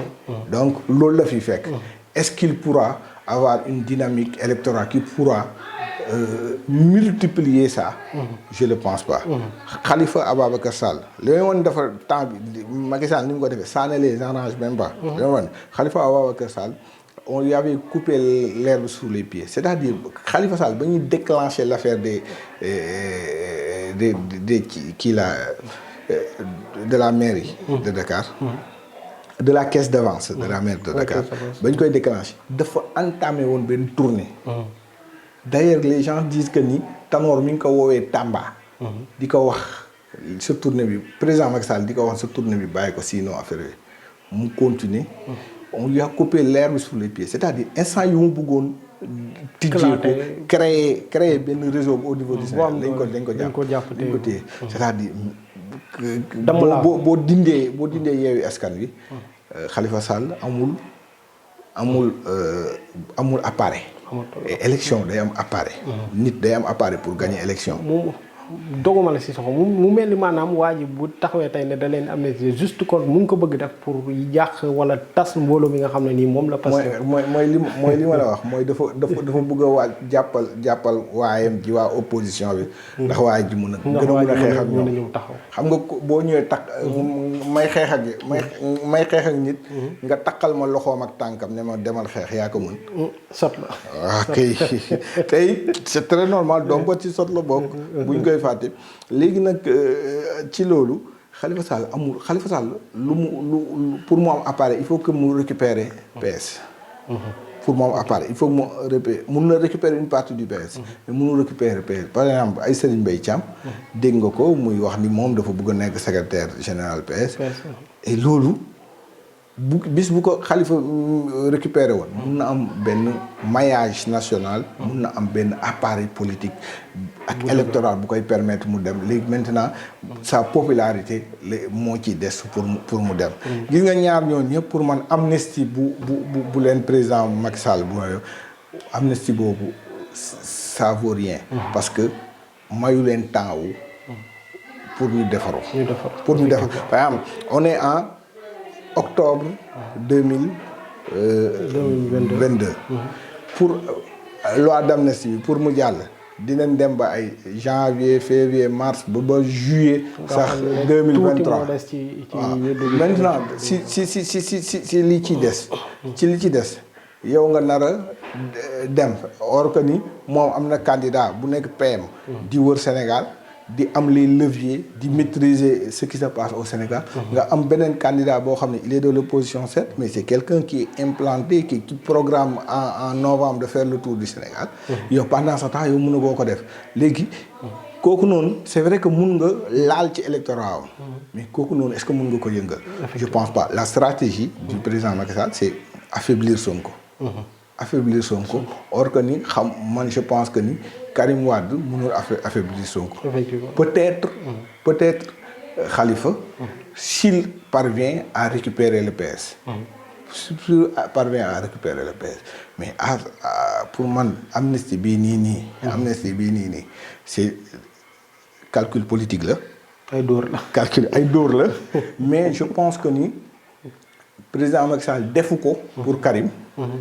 donc loolu la fi fekk est-ce qu'il pourra avoir une dynamique électorale qui pourra multiplier ça je le pense pas Khalifa Ababacar Sall li may woon dafa temps bi Macky Sall ni mu ko defee ça ne les arrange même pas li may woon Khalifa Ababacar Sall on lui avait coupé l'herbe sous les pieds c'est-à-dire Khalifa Sall ba ñuy déclencher l'affaire des kii la de la mairie de Dakar de la caisse d'avance de la mairie de Dakar ba ñu koy déclencher dafa entamé woon benn tournée d'ailleurs les gens disent que ni Tanor mi ngi ko woowee Tamba di ko wax sa tournée bi président Macky Sall di ko wax sa tournée bi bàyyi ko sinon affaire bi mu continuer on lui a coupé l'herbe sous les pieds c'est-à-dire instant yu mu bëggoon tijjee ko créer benn réseau au niveau du Sénégal dañ ko jàpp téye c'est-à-dire boo dindee Yewwi Askan Wi Khalifa Sall amul appareil élection day am appareil nit day am appareil pour gagner élection doguma la si soxo mu mel ni maanaam waa ji bu taxawee tey ne da leen amnistie juste kon mu ngi ko bëgg def pour yàq wala tas mbooloo mi nga xam ne nii moom la. parce que mooy li ma la wax mooy dafa bëgg a waa jàppal waayam ji waa opposition bi. ndax waay ji mun a. gën a mun a xeex ak ñoom xam nga boo ñëwee takk may xeex ak nit. nga takkal ma loxoom ak tànkam ne ma demal xeex yaa ko mën. sot la. waaw kay tey c'est très normal donc ko ci sot la bokk. buñ koy fàtte léegi nag ci loolu Khalifa Sall lu pour mu am appareil il faut que mu récupérer PS. pour mu am appareil il faut que mun na récupérer une partie du PS. mais mënul récupérer PS par exemple ay Serigne Mbaye Thiam. dégg nga ko muy wax ni moom dafa bëgg a nekk secrétaire général PS. et loolu bis bu ko Khalifa récupéré woon mun na am benn maillage national. mun na am benn appareil politique. ak électoral bu koy permettre mu dem léegi maintenant sa popularité moo ciy des pour mu dem. gis nga ñaar ñooñu ñëpp pour man amnistie bu leen président Macky Sall bu amnistie boobu ça vaut rien. parce que mayu leen temps wu pour ñu defaru. pour ñu defaru par exemple on est en octobre 2022. pour loi d'amnistie bi pour mu jàll. dinañ dem ba ay janvier février mars ba juillet. sax 2023 waaw maintenant si li ci des. yow nga nar a dem or que ni moom am na candidat bu nekk PM. di wër Sénégal di am les leviers di maîtriser ce qui se passe au Sénégal. nga am beneen candidat boo xam ne il est de l'opposition certes mais c'est quelqu'un qui est implanté qui programme en novembre de faire le tour du Sénégal. yow pendant ce temps yow mën na boo ko def léegi. kooku noonu c'est vrai que mun nga laal ci électorat mais kooku noonu est-ce que mun nga ko yëngal. je pense pas la stratégie du président Macky Sall c'est affaiblir Sonko. affaiblir Sonko or que ni man je pense que ni Karim Wade mënul affaiblir Sonko. peut-être Khalifa s'il parvient à récupérer le PS. s'il parvient à récupérer le PS mais pour man amnistie bii nii c'est calcul politique la. ay dóor la mais je pense que ni président Macky Sall defu ko pour Karim.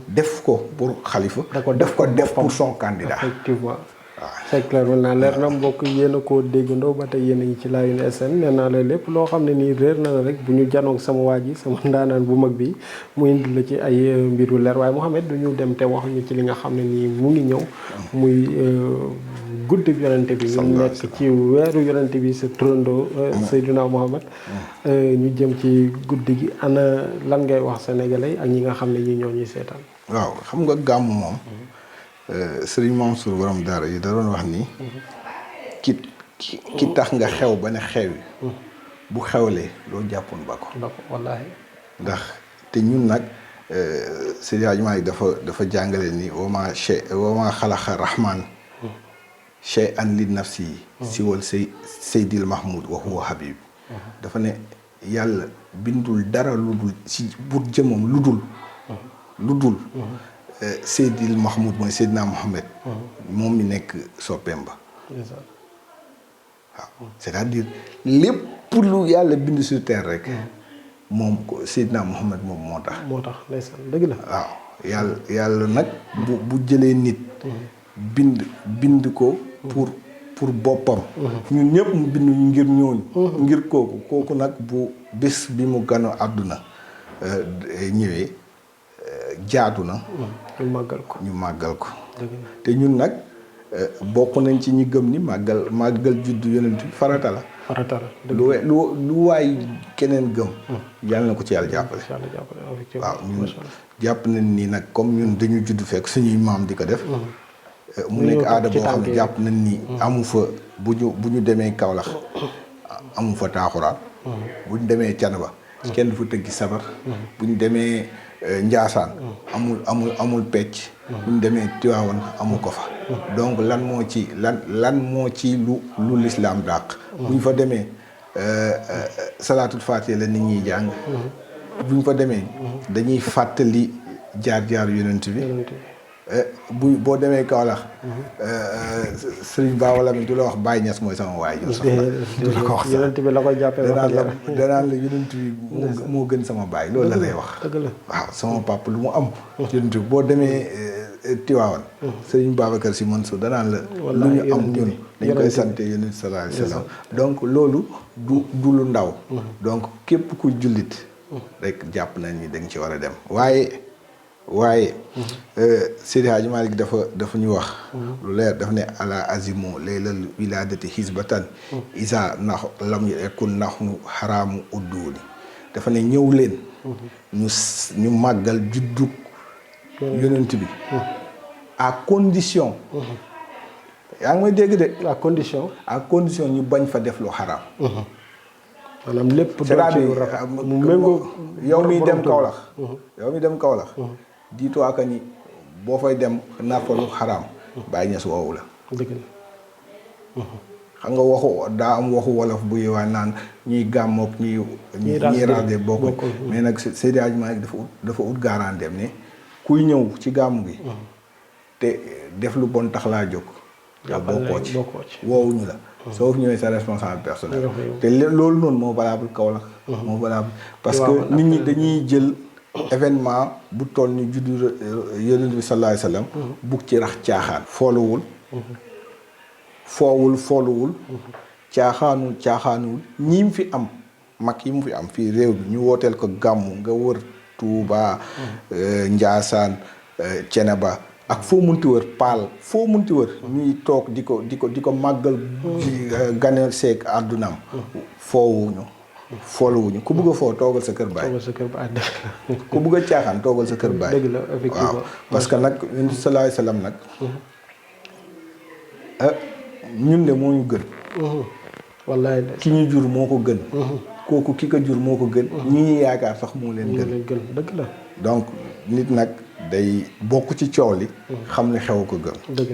def ko pour Khalifa. def pour son candidat. effectivement c'est clair maintenant leer na mbokk yéen a koo déggandoo ba tey yéen a ngi ci Laayeen SN nee naa la lépp loo xam ne nii réer na la rek bu ñu janoog sama waa ji sama ndaanaan bu mag bi mu indi la ci ay mbiru leer waaye Mouhamed du ñu dem te waxuñu ci li nga xam ne nii mu ngi ñëw muy guddi yonente bi ñu nekk ci weeru yonente bi sa turandoo Seydina Mouhamed ñu jëm ci guddi gi ana lan ngay wax sénégalais ak ñi nga xam ne ñi ñoo ñuy seetaan. waaw xam nga gàmm moom Serigne Mansour borom daara yi da doon wax ni ki tax nga xew ba ne xew yi bu xewlee loo jàppoon ba ko wallaahi ndax te ñun nag Seydi Hadji Malick dafa jàngale ni wama xalaqa rahman shay'an li nafsi yi siwal Seydil Mahmoud wa huwa Habib dafa ne yàlla bindul dara lu dul si pour jëmam lu dul Seydil Mahmoud mooy Seydina Mohamed. moom mi nekk soppeem ba. waaw c'est-à-dire lépp lu yàlla bind sur terre rek. moom ko Seydina Mohamed moom moo tax. ndeysaan dëgg la. waaw yàlla nag bu jëlee nit. bind ko pour boppam. ñun ñëpp mu bind ñu ngir ñooñu. ngir kooku nag bu bés bi mu gën a àdduna ñëwee. jaadu na. ñu màggal ko. te ñun nag bokk nañ ci ñi gëm ni màggal juddu yonent bi farata la. lu waay keneen gëm. yàlla na ko ci yàlla jàppale. waaw ñun jàpp nañ ni nag comme ñun dañu judd fekk suñuy maam di ko def. mu nekk aada boo xam ne jàpp nañ ni amu fa bu ñu demee Kaolack amu fa taaxuraan. bu ñu demee Canaba. kenn du fa tëggi sabar. bu ñu demee Njaasaan amul pecc. bu ñu demee Tiwaawan amu ko fa. donc lan moo ci lu lislaam dàq. bu ñu fa demee salaatul faatiha la nit ñiy jàng. bu ñu fa demee dañuy fàttali jaar yonent bi. boo demee Kaolack Serigne Ba wala mi du la wax Baye Niass mooy sama waajur sax du la ko wax sax yonent bi la ko jàppee danaan la yonent bi moo gën sama baay loolu la lay wax dëgg la waaw sama papa lu mu am yonent bi boo demee Tiwaawan Serigne Babacar Sy Mansour danaan la lu ñu am ñun dañ koy sante yonent sallallahu alayhi wa sallam donc loolu du lu ndaw donc képp ku jullit rek jàpp nañ ni dañ ci war a dem waaye Seydi Hadji Malick dafa ñu wax lu leer daf ne ala azimu laylal wiladati hisbatan isa nax lam yakun naxnu xaraamu udduuni dafa ne ñëw leen ñu màggal juddug yonent bi à condition yaa ngi may dégg de à condition ñu bañ fa def lu xaraam maanaam lépp c'est-à-dire mu méngoo yow mi dem Kaolack dis-toi que ni boo fay dem nar fa lu xaraam Baye Niass woowu la dëgg la xam nga waxu daa am waxu wolof bu yewaan naan ñuy gàmmook ñuy rasde bokk mais nag Seydi Hadji Malick dafa ut garanteem ne kuy ñëw ci gàmmu gi te def lu bon tax laa jóg yow bokkoo ci woowuñu la soo fi ñëwee sa responsable personnel te loolu noonu moo valable Kaolack moo valable parce que nit ñi dañuy jël événement bu toll ni juddu yonent bi sallallahu alayhi wasallam bugg ci rax caaxaan fooluwul caaxaanuwul ñi mu fi am mag yi mu fi am fii réew bi ñu wooteel ko gàmmu nga wër Touba Njaasaan Ceneba ak foo munti wër paal foo munti wër ñuy toog di ko màggal gane seeg àddunaam fooluwuñu ku bëgg a foo toogal sa kër baay ku bëgg a caaxaan toogal sa kër baay dëgg la effectivement waaw parce que nag yonent sallallahu alayhi wasallam nag ñun de moo ñu gën wallaay ki ñu jur moo ko gën kooku ki ko jur moo ko gën ñi ñuy yaakaar sax moo leen gën dëgg la donc nit nag day bokk ci coow li xam ne xew ko gën dëgg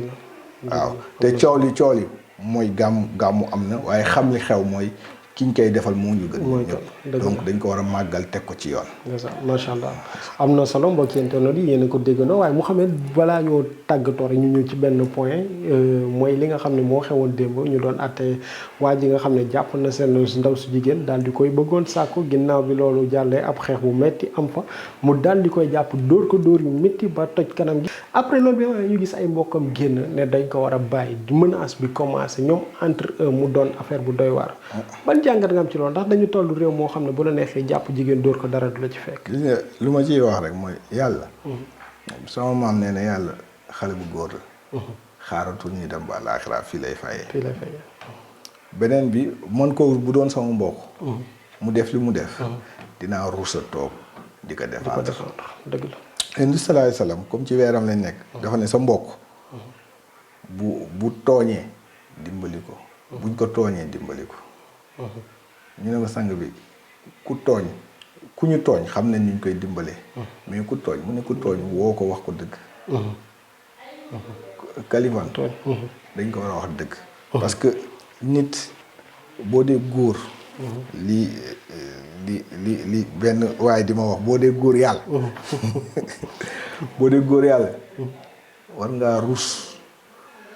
la waaw te coow li mooy gàmmu am na waaye xam li xew mooy kiñ koy defal moo ñu gën ñëpp donc dañ ko war a màggal teg ko ci yoon macha allah am na solo mbokki internet yi yéen a ko déggandoo waaye Mouhamed balaa ñoo tàggatoo rek ñu ñëw ci benn point mooy li nga xam ne moo xewoon démb ñu doon àtte waa ji nga xam ne jàpp na seen ndaw su jigéen daal di koy bëggoon sàkku ginnaaw bi loolu jàllee ab xeex bu metti am fa mu daal di koy jàpp dóor ko dóor yu métti ba toj kanam gi après loolu bi waaye ñu gis ay mbokkam génn ne dañ ko war a bàyyi menace bi commencé ñoom entre eux mu doon affaire bu doy waar jàngat nga am ci loolu ndax dañu toll réew moo xam ne bu la neexee jàpp jigéen dóor ko dara du la ci fekk. gis nga lu ma ciy wax rek mooy yàlla. sama maam nee na yàlla xale bu góor la. xaaratul ñu dem ba àllaaxira fii lay fayee. beneen bi man ko bu doon sama mbokk. mu def li mu def. dinaa ruusa toog di ko défendre. dëgg la. Yonent sallallahu alayhi wasallam comme ci weeram lañ nekk. dafa ne sa mbokk. bu tooñee dimbali ko. buñ ko tooñee dimbali ko. ñu ne ko sang bi ku ñu tooñ xam nañ ñu koy dimbalee. mais ku tooñ mu ne ku tooñ woo ko wax ko dëgg. Kaliphone dañ ko war a wax dëgg. parce que nit boo dee góor. li benn waaye di ma wax boo dee góor yàlla. boo dee góor yàlla. war ngaa rus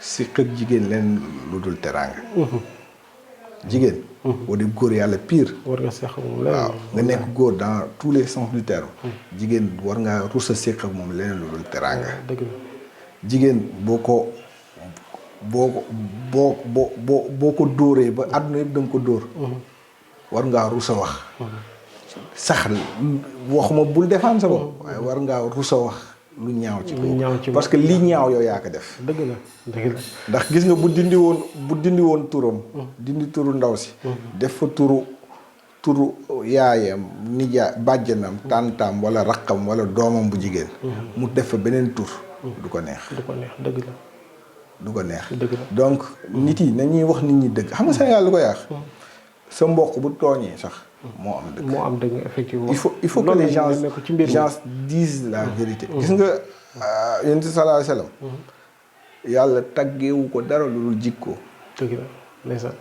si xëg jigéen leen lu dul teraanga. jigéen. boo dee góor yàlla pire. war nga seq moom waaw nga nekk góor dans tous les sens du terme. jigéen war ngaa rus a seq ak moom leneen lu dul teraanga. dëgg la jigéen boo ko dóoree ba àdduna yëpp da nga ko dóor. war ngaa rus a wax. sax waxuma bul defaan sa bopp. waaye war ngaa rus a wax lu ñaaw ci ko parce que li ñaaw yow yaa ko def. dëgg la. ndax gis nga bu dindi woon turam. dindi turu ndaw si. def fa turu yaayam nijaay bàjjanam tàntaam wala raqam wala doomam bu jigéen. mu def fa beneen tur. du ko neex. dëgg la. du ko neex. dëgg la donc nit yi nañuy wax nit ñi dëgg xam nga Sénégal lu ko yàq. sa mbokk bu tooñee sax. moo am dëgg effectivement. il faut que les gens disent la vérité. gis nga Yonent sallallahu alayhi wasallam. yàlla taggeewu ko dara lu dul jikko. dëgg la ndeysaan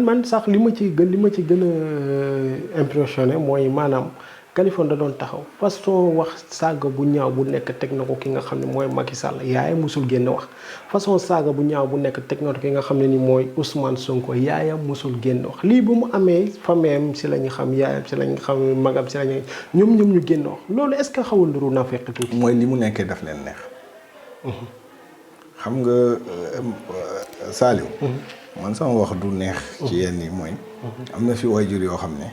man sax li ma ci gën a impressionné mooy maanaam Kaliphone da doon taxaw façon wax saaga bu ñaaw bu nekk teg na ko ki nga xam ne mooy Macky Sall yaayam musul génn wax façon saaga bu ñaaw bu nekk teg na ko ki nga xam ne ni mooy Ousmane Sonko yaayam musul génn wax lii bu mu amee fameem si la ñu xam yaayam si la ñu xam magam si la ñu ñoom ñu génn wax loolu est-ce que xawul nduru naa fekk tuuti. mooy li mu nekkee daf leen neex. xam nga Saliou. man sama wax du neex. ci yenn yi mooy. am na fi waajur yoo xam ne.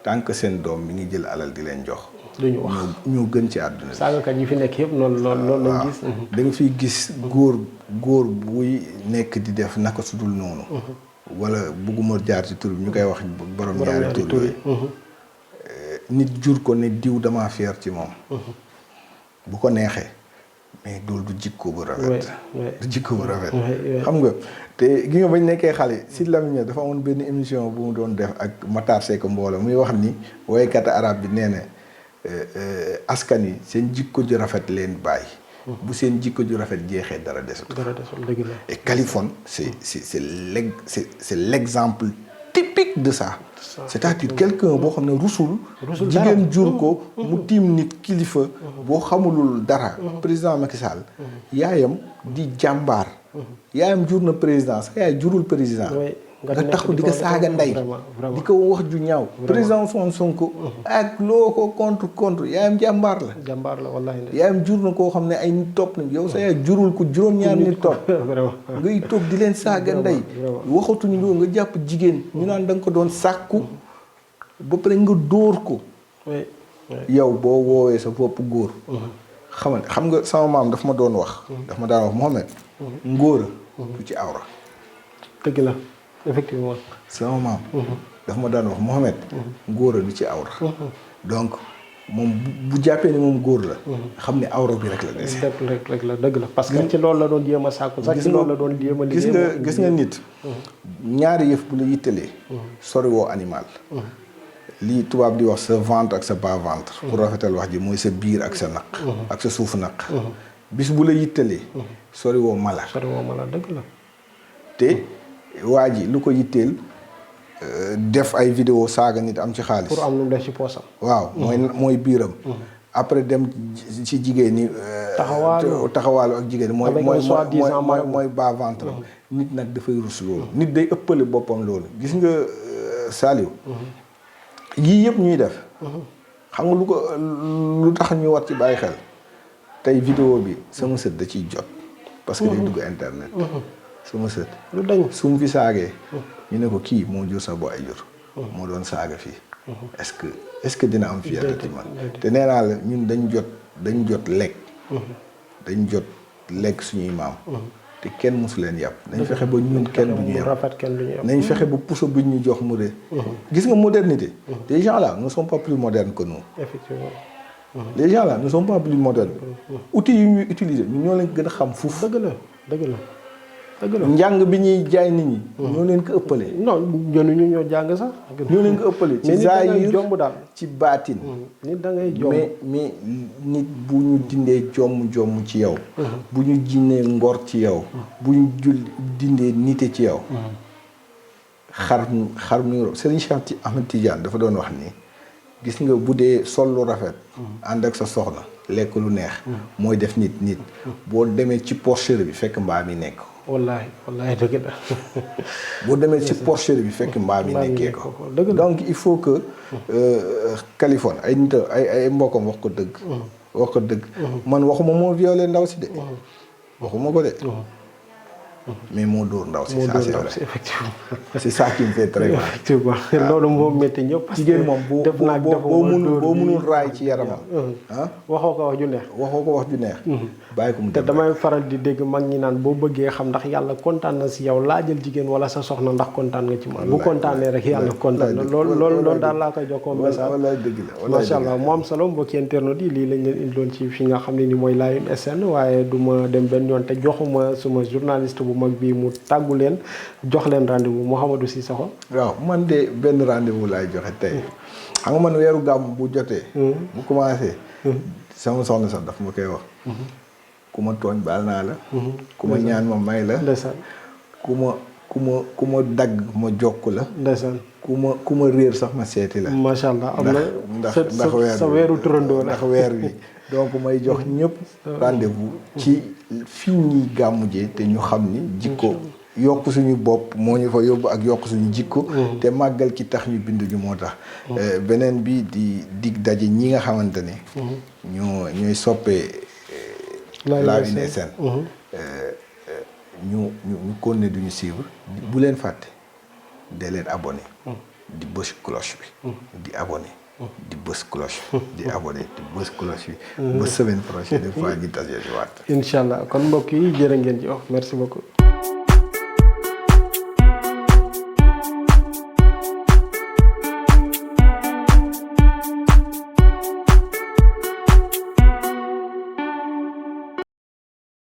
tant que seen doom mi ngi jël alal di leen jox. duñu wax ñoo gën ci àdduna bi. saagakat yi fi nekk yëpp loolu lañ gis. da nga fiy gis góor buy nekk di def naka sudul noonu. wala bugguma jaar ci tur bi ñu koy wax borom ñaari tur yi. nit jur ko ne diw damaa fier ci moom. bu ko neexee mais dool du jikko bu rafet. du jikko bu rafet. xam nga te gi nga bañ nekkee xale si Lamine dafa amoon benn émission bu mu doon def ak Matar Seck mbooloo muy wax ni woykatu arab bi nee na askan yi seen jikko ju rafet leen bàyyi. bu seen jikko ju rafet jeexee dara desul. dëgg la. et Kaliphone c'est l'exemple typique de ça. c'est-à-dire quelqu'un boo xam ne rusul jigéen jur ko mu tiim nit kilifa boo xamulul dara président Macky Sall yaayam di jàmbaar yaayam jur na président sa yaay jurul président nga taxu di ko saaga ndey di ko wax ju ñaaw président Ousmane Sonko ak loo ko contre yaayam jàmbaar la wallaahi yaayam jur na koo xam ne ay nit topp nañ yow sa yaay jurul ko juróom-ñaar nit topp ngay toog di leen saaga ndey waxatuñu loolu nga jàpp jigéen ñu naan da nga ko doon sàkku ba pare nga dóor ko yow boo woowee sa bopp góor xam nga sama maam daf ma doon wax daf ma daan wax Mohamed ngóora du ci awra dëgg la effectivement sama maam daf ma daan wax Mohamed ngóora du ci awra donc moom bu jàppee ne moom góor la xam ne awra bi rek la dese rek la dëgg la parce que ci loolu la doon jéem a sàkku sax ci loolu la doon jéem a liggéey gis nga nit ñaari yëf bu la yittalee sori woo animal lii tubaab di wax sa ventre ak sa bas ventre pour rafetal wax ji mooy sa biir ak sa naq ak sa suufu naq bis bu la yittalee sori woo mala dëgg la te waa ji lu ko yitteel def ay vidéo saaga nit am ci xaalis pour am lu mu def ci poosam waaw mooy biiram après dem ci jigéen ñi taxawaalu ak jigéen ñi mooy bas ventre nit nag dafay rus loolu nit day ëppale boppam loolu gis nga Saliou yii yëpp ñuy def xam nga lu tax ñu war ci bàyyi xel tey vidéo bi sama sët da ciy jot parce que day dugg internet sama sët lu dañ su mu fi saagee ñu ne ko kii moo jur sa bo ay jur moo doon saaga fii est-ce que dina am fierté ci man te nee naa la ñun dañ jot lekk suñuy maam te kenn mosu leen yàpp nañ fexe ba ñun kenn du ñu yàpp nañ fexe ba puso bi ñu jox mu de gis nga modernité les gens là ne sont pas plus modernes que nous effectivement les gens là ne sont pas plus modernes outils yu ñuy utiliser ñun ñoo leen gën a xam fuuf dëgg la njàng bi ñuy jaay nit ñi ñoo leen ko ëppale non ñu ñoo jàng sax ñoo leen ko ëppale ci zaahir jomb daal ci baatin nit da ngay jomb mais nit bu ñu dindee jomm ci yow bu ñu jinnee ngor ci yow bu ñu dindee nite ci yow xar mu Serigne Cheikh Ahmed Tidiane dafa doon wax ni gis nga bu dee sol lu rafet ànd ak sa soxna lekk lu neex mooy def nit boo demee ci porcherie bi fekk mbaam yi nekk wallaahi dëgg la boo demee ci porcherie bi fekk mbaam yi nekkee ko donc il faut que Kaliphone ay nit ay mbokkam wax ko dëgg man waxuma moo violé ndaw si de waxuma ko de mais moo dóor ndaw si ça c'est vrai effectivement c'est ça qui me fait très mal effectivement loolu moo métti ñëpp jigéen moom boo mënul raay ci yaramam waxoo ko wax ju neex bàyyi ko mu te damay faral di dégg mag ñi naan boo bëggee xam ndax yàlla kontaan na si yow laajal jigéen wala sa soxna ndax kontaan nga ci man bu kontaanee rek yàlla kontaan na loolu daal laa koy jokkoo message wallaay dëgg la macha allah mu am solo mbokki internautes yi lii lañ leen indiloon ci fi nga xam ne ni mooy Lion SN waaye du ma dem benn yoon te joxuma suma journaliste bu mag bi mu tàggu leen jox leen rendez-vous Mouhamadou Cissokho waaw man de benn rendez-vous laay joxe tey xam nga man weeru gàmm bu jotee bu commencé sama soxna sax daf ma koy wax ku ma tooñ baal naa la ku ma ñaan ma may la ku ku ma dagg ma jokk la. ndeysaan. ku ma réer sax ma seeti la. macha allah am na ndax weer sa weeru turandoo la ndax weer wi donc may jox ñëpp rendez-vous ci fi ñuy gàmmujee te ñu xam ni jikko yokk suñu bopp moo ñu fa yóbbu ak yokk suñu jikko. te màggal ki tax ñu bindu ñu moo tax. beneen bi di dig daje ñi nga xamante ne. ñooy soppee. Lawine SN. ñu continuer duñu suivre. bu leen fàtte de leen abonné. di bës cloche bi. di abonné. di bës cloche bi. di abonné di bës cloche bi. ba semaine prochaine fois ñu tase waat. incha allah kon mbokk yi jërë ngeen ci wax merci beaucoup.